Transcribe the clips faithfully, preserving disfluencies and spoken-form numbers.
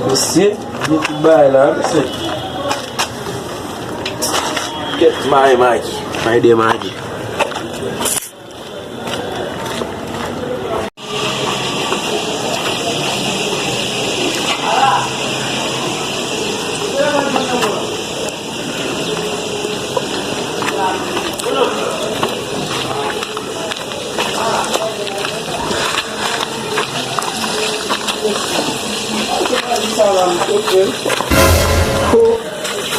Mesye, gen tout bagay la, mesye. Kèt, may Magi, may de Magi.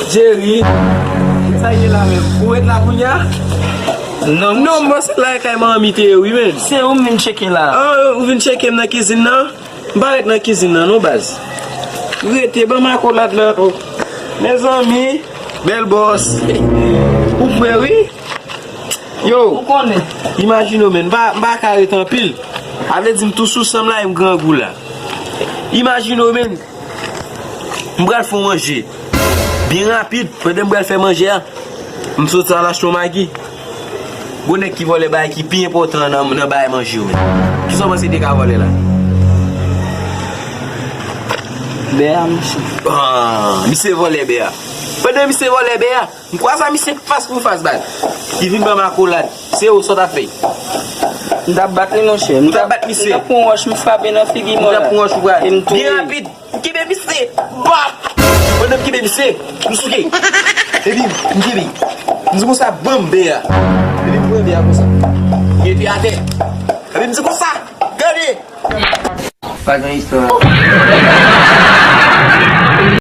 Jerry, sa ye la menm? Ou ret la kounye a? Non, non, mwen se la e kay manmi te ye wi, men. Se ou m vin tcheke la. Ah, ou vin tcheke m nan kizin nan? M pa ret nan kizin nan non, baz. Rete, ban m akolad la. Mezanmi, bèl bòs. Ou prè wi? Yo, ou konnen. Imajine w, men, m pa, m pa ka ret anpil. A vle di m tou sou san m la e m grangou la. Imajine w, men. M pral fè w manje. Byen rapid, pandan m pral fè manje a, m sot al achte yon Magi. Gwo nèg ki vòlè bagay ki pi enpòtan nan, nan bagay manje yo, men. Kisa w panse te ka vòlè la? Bè a, mesye. Ah, misye vòlè bè a. Pandan misye vòlè bè a, m kwaze misye fas pou fas, baz. Li vin ban m akolad. Se ou, sa w t ap fè? M t ap bat li, monchè. M t ap bat misye. M t ap pran wòch, m frape nan figi mò la. M t ap pran wòch, ou pral. E m touye. Byen rapid. M kenbe misye. Bap! Pandan m kenbe misye, m souke. Epi m kenbe. M di konsa, banm bè a. Epi m pran bè a konsa. Mete atè. Epi m di konsa, gade! Pa gen istwa.